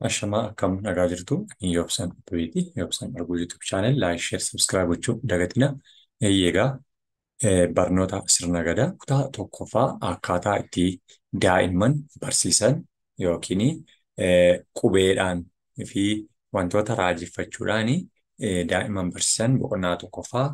Ashamaa akkam nagaa jirtu Yoobsan Abbeeti. Yoobsan Arguu YouTube channel like, share, subscribe gochuu dagatina. Egaa barnoota sirna gadaa kutaa tokkoffaa akkaataa itti daa'imman barsiisan yookiin qubeedhaan fi wantoota raajeffachuudhaan daa'imman barsiisan boqonnaa tokkoffaa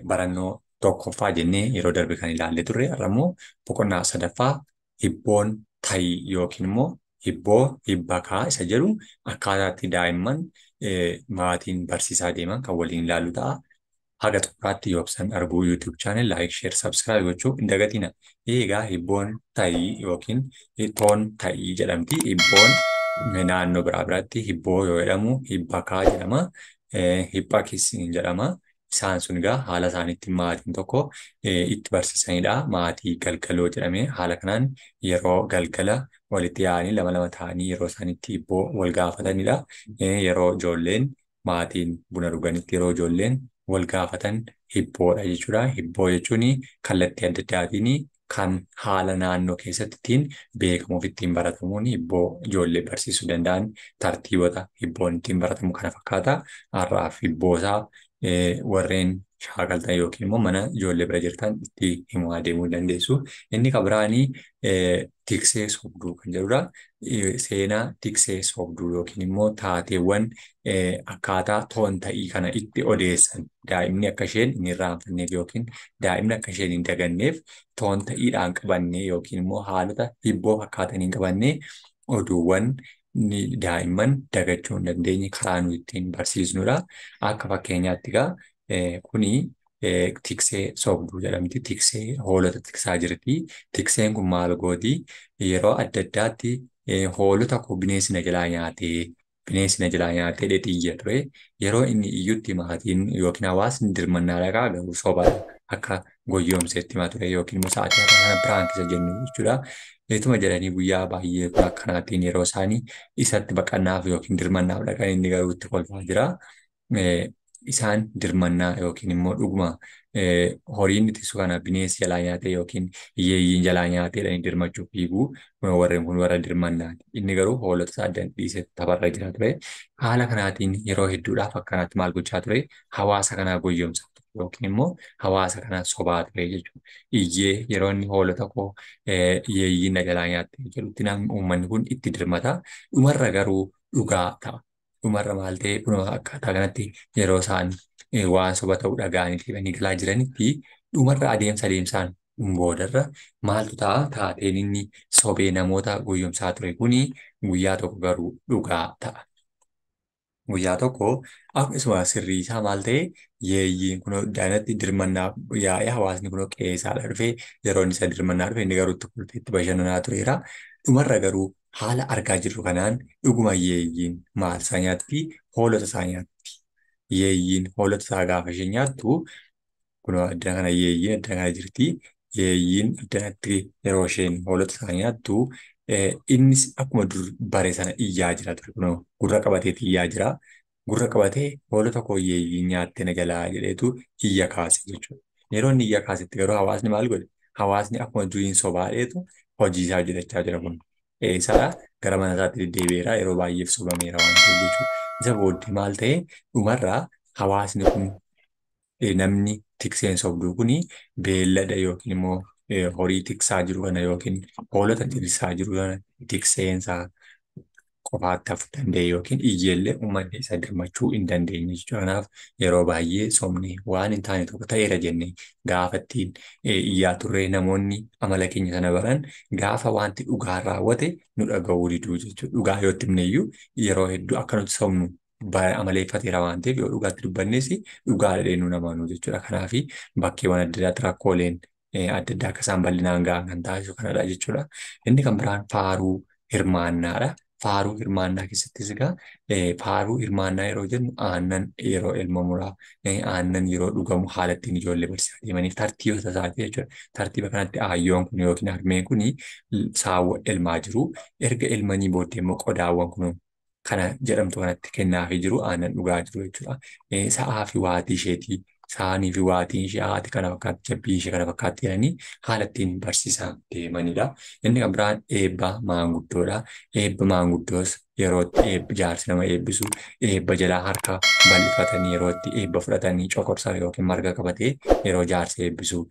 barannoo tokkoffaa jennee yeroo darbe kan ilaallee turre har'a immoo boqonnaa sadaffaa hibboon tayii yookiin immoo hibboo hibbakaa isa jedhu akkaataa itti daa'imman maatiin barsiisaa deeman kan waliin ilaallu ta'a. Haga xumuraatti Yoobsan Arguu YouTube channel like, share, subscribe gochuu hin dagatina. Egaa hibboon tayii yookiin toon tayii jedhamti. Hibboon naannoo biraa biratti hibboo yoo jedhamu hibbakaa jedhama. Hibbakis jedhama. Isaan sun egaa haala isaaniitti maatiin tokko itti barsiisanidha. Maatii galgaloo jedhamee haala kanaan yeroo galgala walitti yaa'anii lama lama ta'anii yeroo isaan itti hibboo wal gaafatanidha. Yeroo ijoolleen maatiin buna dhuganitti yeroo ijoolleen wal gaafatan hibboodha jechuudha. Hibboo jechuun kallattii adda addaatiin kan haala naannoo keessatti ittiin beekamuuf ittiin baratamuun hibboo ijoollee barsiisuu danda'an tartiibota hibboon ittiin baratamu kana fakkaata. Har'aaf hibboosaa warreen shaakaltan yookiin immoo mana ijoollee bira jirtan itti himaa deemuu dandeessu. Inni kan biraanii tiksee sobduu kan jedhudha. Seenaa tiksee sobduu yookiin immoo taateewwan akkaataa toon ta'ii kana itti odeessan daa'imni akka isheen hin irraanfanneef yookiin daa'imni akka isheen hin daganneef toon ta'iidhaan qabannee yookiin immoo haalota hibboo fakkaataniin qabannee oduuwwan daa'imman dagachuu hin dandeenye karaa nuyi ittiin barsiisnudha. Akka fakkeenyaatti egaa kuni tiksee sobduu jedhamti. Tiksee hoolota tiksaa jirti. Tikseen kun maal gooti? Yeroo adda addaatti hoolota koo bineensi na jalaa nyaatee bineensi na jalaa nyaatee jedhee iyya ture. Yeroo inni iyyutti maatiin yookiin hawaasni dirmannaa dhaqaa garuu sobaadha. Akka goyyoomseetti himaa ture yookiin immoo sa'aatii har'a kana biraan keessa jennu jechuudha. Ituma jedhanii guyyaa baay'ee kun akkanaatiin yeroo isaanii isatti baqannaaf yookiin dirmannaaf dhaqan inni garuu itti kolfaa jira. Isaan dirmannaa yookiin immoo dhuguma horiin ittisu kana bineensi jalaa nyaatee yookiin hiyyeeyyiin jalaa nyaatee jedhanii dirmachuuf fiigu warreen kun warra dirmannaati. Inni garuu hoolota isaa addaan dhiisee tapharra jira ture. Haala kanaatiin yeroo hedduudhaaf akkanaatti maal gochaa ture? Hawaasa kanaa goyyomsaa ture yookiin immoo hawaasa kana sobaa ture jechuudha. Iyyee yeroo inni hoolota koo hiyyeeyyiin na jalaa nyaatte jedhutti namni uummanni kun itti dirmata. Dhumarra garuu dhugaa ta'a. Dhumarra maal ta'e dhuma akkaataa kanatti yeroo isaan waan soba ta'uu dhaga'anii deemanii galaa jiranitti dhumarra adeemsa adeemsaan boodarra maaltu ta'a taateen inni sobee namoota goyyomsaa ture kuni guyyaa tokko garuu dhugaa ta'a. Guyyaa tokko akkasuma sirrii isaa maal ta'e yeeyyiin kunoo daanatti dirmannaa yaa'ee hawaasni kunoo qe'ee isaadha dhufee yeroo inni isa dirmannaa dhufe inni garuu itti kolfee itti bashannanaa tureera. Dhumarra garuu haala argaa jirru kanaan dhuguma yeeyyiin maal isaa nyaatti? Hoolota isaa nyaatti. Yeeyyiin hoolota isaa gaafa isheen nyaattu kunoo addana kana yeeyyiin addana kana jirti. Yeeyyiin addanatti yeroo isheen hoolota isaa nyaattu innis akkuma dur bare sana iyyaa jira ture kunoo gurra qabateeti iyyaa jira. Gurra qabatee hoolota koo yeeyyiin nyaatte na jalaa jedheetu iyya kaase jechuudha. Yeroo inni iyya kaasetti garuu hawaasni maal godhe? Hawaasni akkuma duriin sobaadheetu hojii isaa hojjetachaa jira kun. Eessaadha gara mana isaatti deddeebi'eera yeroo baay'eef sobameera waan ta'eef jechuudha. Isa booddee maal ta'e dhumarraa hawaasni kun namni tikseen sobduu kuni beellada yookiin immoo horii tiksaa jiru kana yookiin hoolota tiksaa jiru kana tikseensaa qofaatti hafuu danda'e yookiin iyyeellee uummanni isa dirmachuu hin dandeenye jechuudha. Kanaaf yeroo baay'ee sobni waan hin taane tokko ta'eera jennee gaafa ittiin iyyaa turre namoonni amala keenya sana baran gaafa wanti dhugaa raawwate nu dhaga'uu diduu jechuudha. Dhugaa yoo itti himne iyyuu yeroo hedduu akka nuti sobnu amaleeffateera waan ta'eef yoo dhugaatti dubbannes dhugaa jedhee nu amanuu jechuudha. Kanaaf bakkeewwan adda addaatti rakkooleen adda addaa akka isaan bal'inaan ga'an kan taasisu kanadha jechuudha. Inni kan biraan faaruu hirmaannaadha. Faaruu hirmaannaa keessattis egaa faaruu hirmaannaa yeroo jennu aannan yeroo elmamuraa aannan yeroo dhugamu haala ittiin ijoollee barsiisaa deemaniif tartiibota isaati jechuudha. Tartiiba kanatti aayyoon kun yookiin harmeen kun saawwa elmaa jiru. Erga elmanii booddee immoo qodaawwan kun kana jedhamtu kanatti kennaafii jiru aannan dhugaa jiru jechuudha. Sa'aa fi waatii isheetii Saanii fi waatiin ishee haati kana fakkaatti, jabbiin ishee kana fakkaatti jedhanii haala ittiin barsiisaa deemanidha. Inni kan biraan eebba maanguddoodha. Eebba maanguddoos yeroo itti jaarsi nama eebbisu eebba jalaa harka bal'ifatanii yeroo itti eebba fudhatanii coqorsa yookiin marga qabatee yeroo jaarsi eebbisu.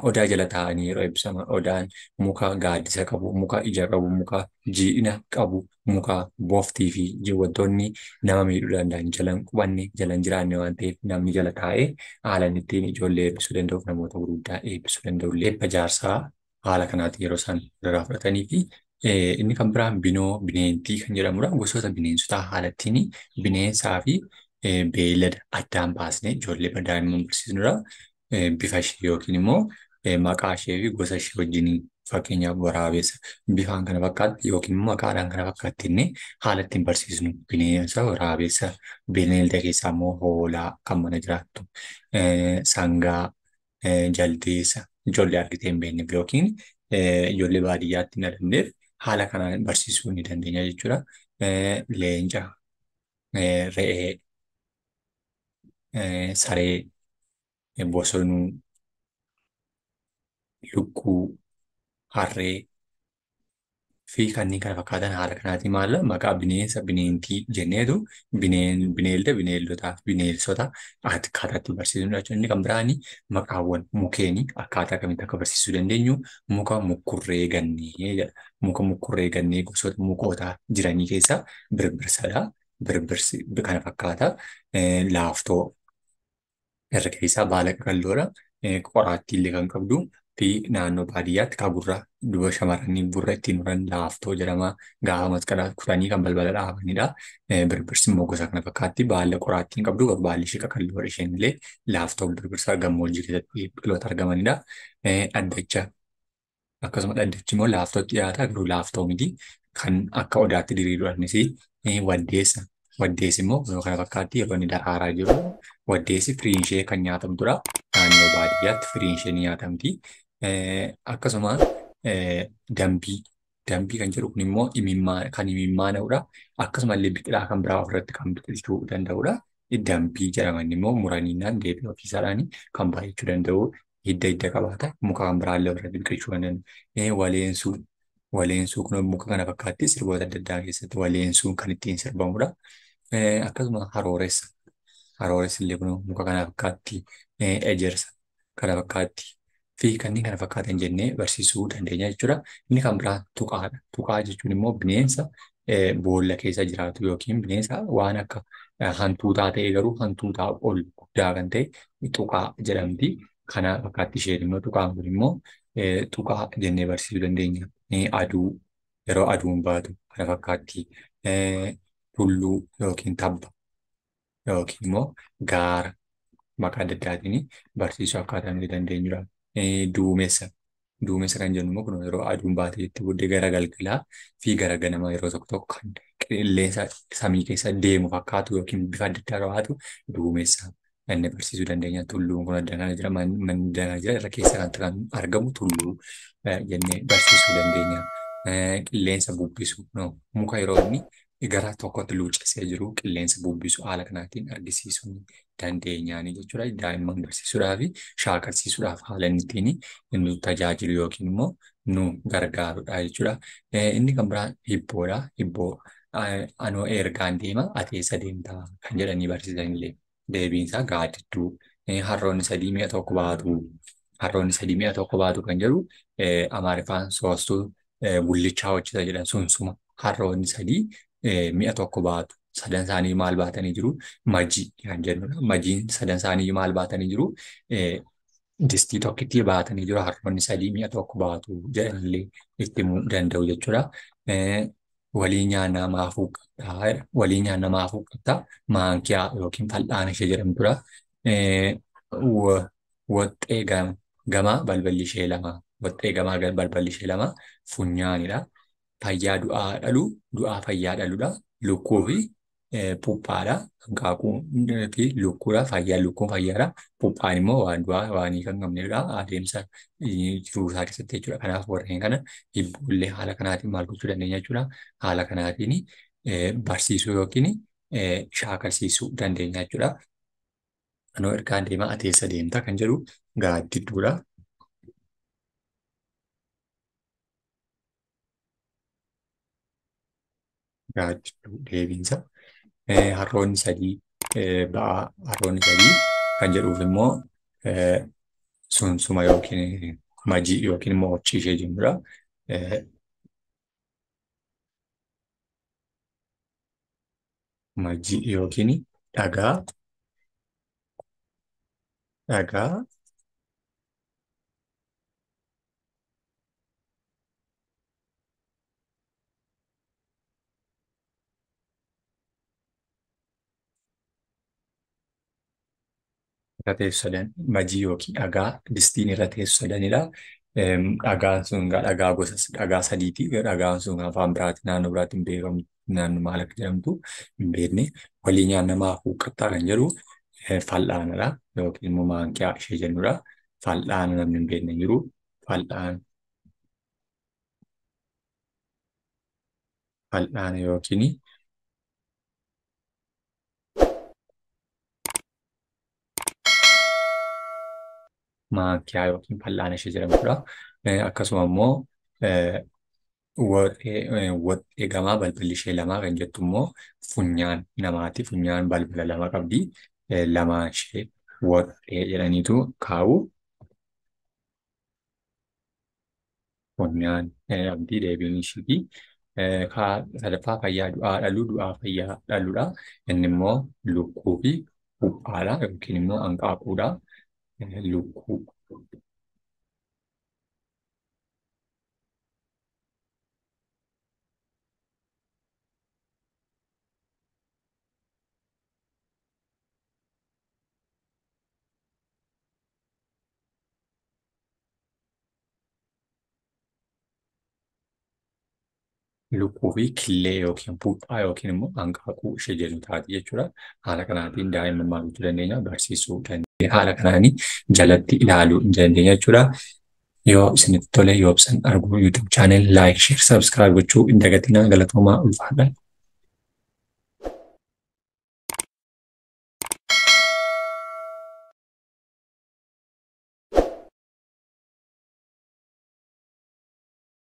Odaa jala taa'anii yeroo eebbisaman odaan muka gaaddisa qabu, muka ija qabu, muka jiidhina qabu, muka boftii fi wantoonni nama miidhuu danda'an jala hin qubanne, jala hin jiraanne waan ta'eef namni jala taa'ee haala inni ittiin ijoollee eebbisuu danda'uuf namoota gurguddaa eebbisuu danda'u. Eebba jaarsaa haala kanaatiin yeroo isaan irraa fudhatanii fi inni kan biraan binoo bineentii kan jedhamudha. Gosoota bineensotaa haala ittiin bineensaa fi beeylada addaan baasnee ijoollee daa'imman barsiisnudha. Bifa ishee yookiin immoo maqaa ishee fi gosa ishee wajjin fakkeenyaaf waraabessa bifaan kana fakkaatti yookiin immoo maqaadhaan kana fakkaatti inni haala ittiin barsiisnu bineensa waraabessa, bineelda keessaa immoo hoolaa kan mana jiraattu, sangaa, jaldeessa ijoollee argitee hin beekneef yookiin ijoollee baadiyyaatti hin adamneef haala kanaan barsiisuu ni dandeenya jechuudha. Leenca, re'ee, saree, bosonuu, lukkuu, harree fi kanneen kana fakkaatan haala kanaatiin maal maqaa bineensa bineentii jenneetu bineelda bineeldotaa fi bineensota akkaataa itti barsiisnudha jechuudha. Inni kan biraani maqaawwan mukeenii akkaataa kamitti akka barsiisuu dandeenyu muka mukkurree gannee jedha. Muka mukkurree gannee gosoota mukootaa jiranii keessaa birbirsadha. Birbirsi kana fakkaata. Laaftoo irra keessaa baala qaqalloodha. Qoraattii illee kan qabdu fi naannoo baadiyyaatti kan gurra duba shamarranii gurra ittiin uran laaftoo jedhama. Gaafa masqalaa kutanii kan balbala dhaabanidha. Birbirsi immoo gosa kana fakkaatti. Baala qoraattii hin qabdu garuu baalli ishee qaqalloodha. Isheen illee laaftoo birbirsaa gammoojjii keessatti biqiloota argamanidha. Dhaddacha akkasuma dhaddachi immoo laaftootti dhiyaata garuu laaftoo miti. Kan akka odaatti diriirudha innis. Waddeessa. Waddeessi immoo kana fakkaatti yeroo inni daraaraa jiru. Waddeessi firiin ishee kan nyaatamtudha. Naannoo baadiyyaatti firiin ishee ni nyaatamti. Akkasuma dambii. Dambii kan jedhu kun immoo kan imimmaana'udha. Akkasuma illee biqilaa kan biraa ofirratti kan biqilchuu danda'udha. Dambii jedhaman immoo muraniinaan deebi'ee ofiisaadhaan kan baay'achuu danda'u. Hidda hidda qabaata. Muka kan biraallee ofirratti biqilchuu kan danda'u. Waleensuu. Waleensuu kun muka kana fakkaatti sirboota adda addaa keessatti waleensuun kan ittiin sirbamudha. Akkasuma harooressa. Harooressi illee kun muka kana fakkaatti. Ejersa kana fakkaatti. Fi kanneen kana fakkaatan jennee barsiisuu dandeenya jechuudha. Inni kan biraa tuqaadha. Tuqaa jechuun immoo bineensa boolla keessa jiraatu yookiin bineensa waan akka hantuutaa ta'e garuu hantuutaa ol guddaa kan ta'e tuqaa jedhamti. Kana fakkaatti isheen immoo tuqaan kun immoo tuqaa jennee barsiisuu dandeenya. Aduu yeroo aduun baatu kana fakkaatti. Tulluu yookiin tabba yookiin immoo gaara maqaa adda addaatiin barsiisuu akkaataa nuti dandeenyudha. Duumessa. Duumessa kan jennu immoo kun yeroo aduun baatee itti booddee gara galgalaa fi gara ganamaa yeroo tokko tokko kan qilleensa samii keessa deemu fakkaatu yookiin bifa adda addaa qabaatu duumessa inni barsiisuu dandeenya. Tulluun kun adda kana jira, manni adda kana jira, irra keessa kan argamu tulluu jennee barsiisuu dandeenya. Qilleensa bubbisu muka yeroo inni gara tokkotti luuccessee jiru qilleensa bubbisu haala kanaatiin argisiisuu dandeenyaani jechuudha. Daa'imman barsiisuudhaaf fi shaakalsiisuudhaaf haala inni ittiin nu tajaajilu yookiin immoo nu gargaarudha jechuudha. Inni kan biraan hibboodha. Hibboo anoo ergaan deema ati eessa deemtaa kan jedhanii barsiisan illee deebiin isaa gaaddidduu. Harroonni sadii mi'a tokko baatu. Harroonni sadii mi'a tokko baatu kan jedhu Amaariffaan soostuu gullichaa hojjeta jedhan sunsuma. Harroonni sadii mi'a tokko baatu. Sadan isaanii maal baatanii jiru? Majii kan jennudha. Majiin sadan isaanii maal baatanii jiru? Distii tokkitti baatanii jiru. Harroonni sadii mi'a tokko baatu jedhanillee itti himuu danda'u jechuudha. Walii nyaannaa maafuu qabdaa. Walii nyaannaa maafuu qabdaa. Maankiyaa yookiin fal'aana ishee jedhamtudha. Waxxee gamaa balballi ishee lama. Waxxee gamaa balballi ishee lama funyaanidha. Fayyaa du'aa dhalu, du'aa fayyaa dhaludha. Lukkuu fi puphaadha. Hanqaaquu fi lukkuudha. Fayyaa lukkuun fayyaadha. Puphaan immoo waan du'aa waan hiika hin qabnedha. Adeemsa jiruu isaa keessatti jechuudha. Kanaaf warreen kana hibboollee haala kanaatiin maal gochuu dandeenya jechuudha. Haala kanaatiin barsiisuu yookiin shaakalsiisuu dandeenya jechuudha. Anoo ergaan deemaa ati eessa deemta kan jedhu gaaddidduudha. Gaaddidduu deebiinsa. Harroonni sadii ba'aa harroonni sadii kan jedhuuf immoo sunsuma yookiin majii yookiin immoo qochii ishee jennudha. Majii yookiin dhagaa dhagaa irra teessu sadan majii yookiin dhagaa distiin irra teessu sadanidha. Dhagaan sun dhagaa gosa dhagaa sadiiti. Dhagaan sun afaan biraatiin naannoo biraatiin beekamu naannoo maal akka jedhamtu hin beekne. Walii nyaannamaa huuqqattaa kan jedhu fal'aanadha yookiin immoo maankiyaa ishee jennudha. Fal'aana namni hin beekne hin jiru. Fal'aana fal'aana yookiin maankiyaa yookiin fal'aana ishee jedhamtudha. Akkasuma immoo waxee gamaa balballi ishee lamaa kan jettu immoo funyaan namaati. Funyaan balbala lama qabdi. Lamaan ishee waxee jedhaniitu kaa'u. Funyaan qabdi deebiin isheeti. Sadaffaa fayyaa du'aa dhaluu du'aa fayyaa dhaluudha. Inni immoo lukkuu fi buphaadha yookiin immoo hanqaaquudha. Lukkuu. Lukkuu fi killee yookiin buphaa yookiin immoo hanqaaquu ishee jennu taati jechuudha. Haala kanaatiin daa'imman maal gochuu dandeenya? Barsiisuu dandeenya. Haala kanaanii jalatti ilaaluu hin dandeenya jechuudha. Yoo isinitti tole Yoobsan Arguu YouTube channel like, share, subscribe gochuu hin dagatinaa. Galatoomaa ulfaadha.